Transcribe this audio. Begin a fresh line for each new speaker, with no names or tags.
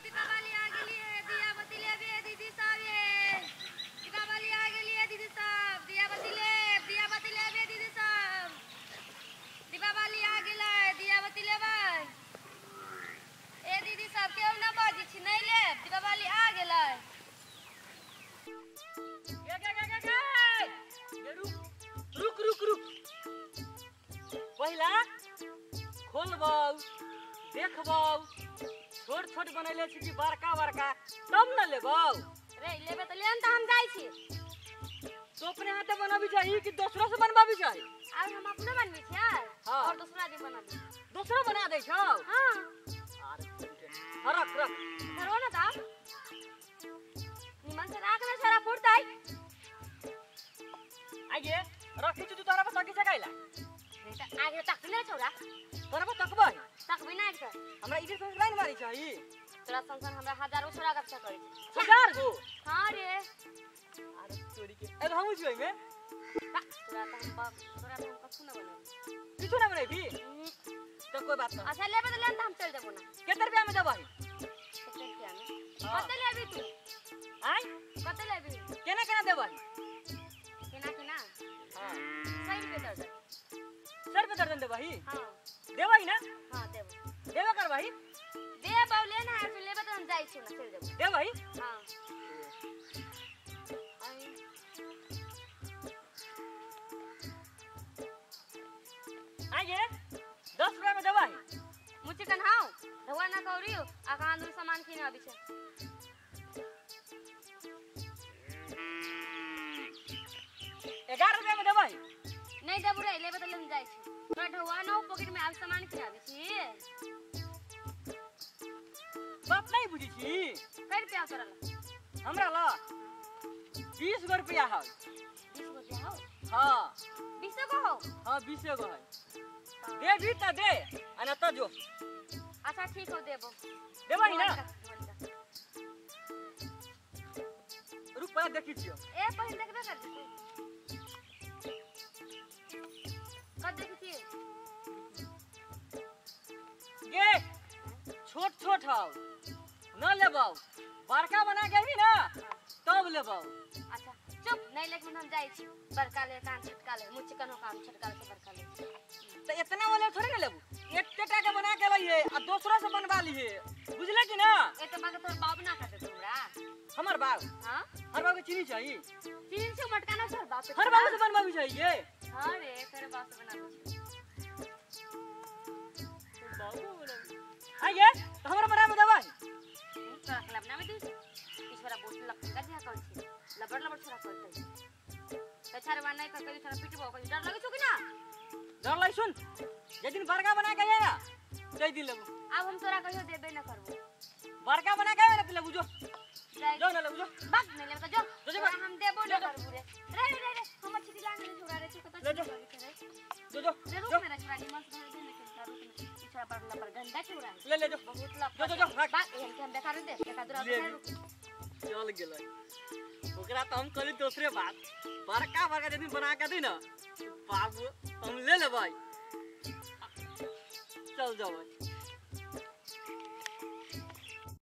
दीपावली आ गेली है, दिया बत्ती लेबे दीदी सब ये। दीपावली आ गेली है दीदी सब, दिया बत्ती ले, दिया बत्ती लेबे दीदी सब। दीपावली आ गेलै, दिया बत्ती लेबै। ए दीदी सब केहू ना बाजै छी, नहीं लेब, दीपावली आ गेलै।
गे गे गे गे गे रुक रुक रुक रुक, पहिला खोलबौ देखबौ, छोट छोट बनैले छी कि बड़का बड़का तब न लेबौ।
रे लेबे त लेन त हम जाइ छी।
तो अपने हाथे बनाबी चाही कि दोसरो से बनवाबी चाही?
आब हम अपने बनबै छियै।
हाँ।
और दोसरा भी बनाबी।
दोसरो बना दै छौ?
हां।
अरे हाँ, रख रख
धरो ना दा, निमन से राख ना, छोरा फूटतै।
आगे रखी छु तू तोरा पर तकी छै काइला?
रे त आगे तकले छोरा।
तोरा पर तकबै?
तकबै ना के।
हमरा इधर से लाइन मारी चाही।
तोरा संग हमरा हजारों छोरा गप्पा करै छै।
हजार गो?
हां रे।
अरे चोरी के एगो हमहु छी ओइमे।
तोरा त हम बाप, तोरा त हम कछु ना बनैबी।
किछु ना बनैबी? तो कोई बात ना।
अच्छा लेबे त लेन त हम चल जेबो ना।
केते रुपया में देबही?
केते रुपया में?
हाँ।
कते लेबी तू?
आय
कते लेबी?
केना केना देबही?
केना केना?
हां।
100 रुपया दर्जन।
100 रुपया दर्जन देबही?
हां।
देबही ना?
हां देबो।
देबे करबही?
देबौ, ले ना, तू लेबे त हम जाइ छी ना, चल जेबो।
देबही?
हां।
आइए 10 रुपया में देबही?
मुझे कन्हाओ ढवा ना कौरियो आ कहाँ दूर सामान किने आबि छै।
11 रुपया में देबही?
नहीं देबो रे, लेबे त लेन जाइ छी। तोरा ढवा ना पॉकेट में आब सामान किने आबि छी।
बात नहीं बुझी छी।
कै रुपया तोरा ला?
हमरा ला 20 गो रुपया है।
20 गो रुपया हौ?
हां।
20 गो हौ?
हां 20 गो है। दे भी त दे आ न त जो।
अच्छा ठीक हो देबो।
देबही ना? रुक पहिले देखी छियो।
ए पहिल देखबे कर तू। कब देखी छियै?
गे छोट छोट हौ न लेबौ, बड़का बना के अबही ना तब लेबौ।
अच्छा चुप, नहीं लेके हम जाइ छी। बड़का ले कान छोटका ले, मुझ चिकन हो काम छोटका ले बड़का ले।
त इतना वाला थोड़े ना लेबू, एकटा के बना के लइहे आ दोसरो से बनवा लिहे, बुझले कि ना?
ए त मागे तोर बाप ना खाते तोरा।
हमर बाप?
हां।
हर बाप के चीनी चाहिए?
चीनी से मटका ना तोर बाप।
हर बाप से बनवाबी चाहिए?
हां रे, तोर बाप से बनाबी छी।
बाबू बनाबी। आइए त हमरा बना में दबाई।
तोरा के बनाबे दी। ई छोरा बहुत लफंगा दिया कौन छी, लबड़ लबड़ छोरा करतै। त छारवा नहीं कर कभी छोरा पिटबो, कभी डर लगै छौ कि ना?
डर लगै सुन, जे दिन बड़का बना के आइए ना तै दिन लेबू।
अब हम तोरा कहियो देबे ना करबो।
बड़का बना के आइए ना त लेबू, जो जो ना लेबू जो।
बात नहीं लेबू त जो।
जो
हम देबो ना करबू रे। रे रे रे हमर छिटी लान रे छोरा रे, तू कत
ले जो। जो जो
रे रुक मेरा छोरा निमन से धर दे ना खेलता, रुक ना। ई छोरा बड़ लबड़ गंदा छोरा है।
ले ले जो,
बहुत लफड़ा।
जो जो जो रख।
बात एहन के हम देखा दे, देखा दूरा रुक।
चल गेलै ओकरा त हम कहली दोसरे बात, बड़का बड़का जे दिन बना के दी ना बाबू हम ले लेबै, चल जेबै।